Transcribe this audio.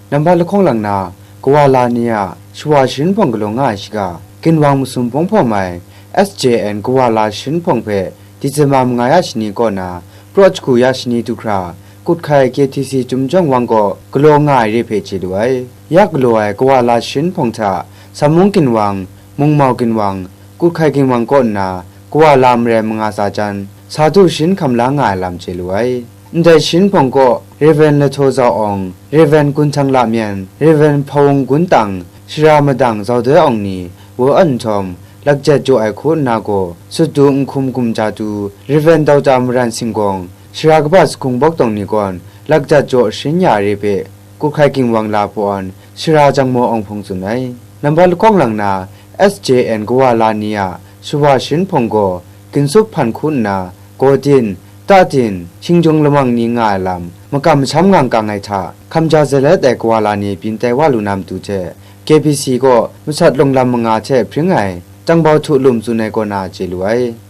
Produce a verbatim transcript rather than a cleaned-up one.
Nambat lahkawng lang na, kawa la ni a shawa sharin hpawng galaw nga ai shiga, ginwang masum hpawng hpawm ai S J N kawa la sharin hpawng hpe December manga ya shani kaw na, praw shagu ya shani du hkra, Kuthkai K T C Chyum Jawng Wang kaw galaw nga ai re hpe chye lu ai. Ya galaw ai kawa la sharin hpawng hta, Samung ginwang, Mungmau ginwang, Kuthkai ginwang kaw nna, kawa la marai manga tsa jan, sa du sharin hkam la nga ai lam chye lu ai. Ndai sharin hpawng kaw, Rev. Lahtaw Zau Awng, Rev. Gun Htang Lamyan, Rev. Hpawung Gun Tang, Sara Madang Zau Doi Awng ni, wa awn nhtawm, lakjat jaw ai hku nna gaw, sut du nhkum gumja du, Rev. Dauta Maran Singgawng, Sara kaba Sakung Bawk Tawng ni gawn, lakjat jaw sharin ya ai re hpe, Kuthkai ginwang la hpaw an, Sara Jangmaw Awng Hpung tsun ai. Nambat lahkawng lang na, S J N kawa la ni a shawa sharin hpawng gaw, ginsup hpan hku nna, Gawdin, Tatin, Shingjung lamang ni nga ai lam, makam masham ngang kang ai hta, hkamja zalet ai kawa la ni byin tai wa lu na matu hte, K B C kaw masat lawng lam manga hte hpring ai, Tangbau Htu Lum tsun ai kaw na chye lu ai.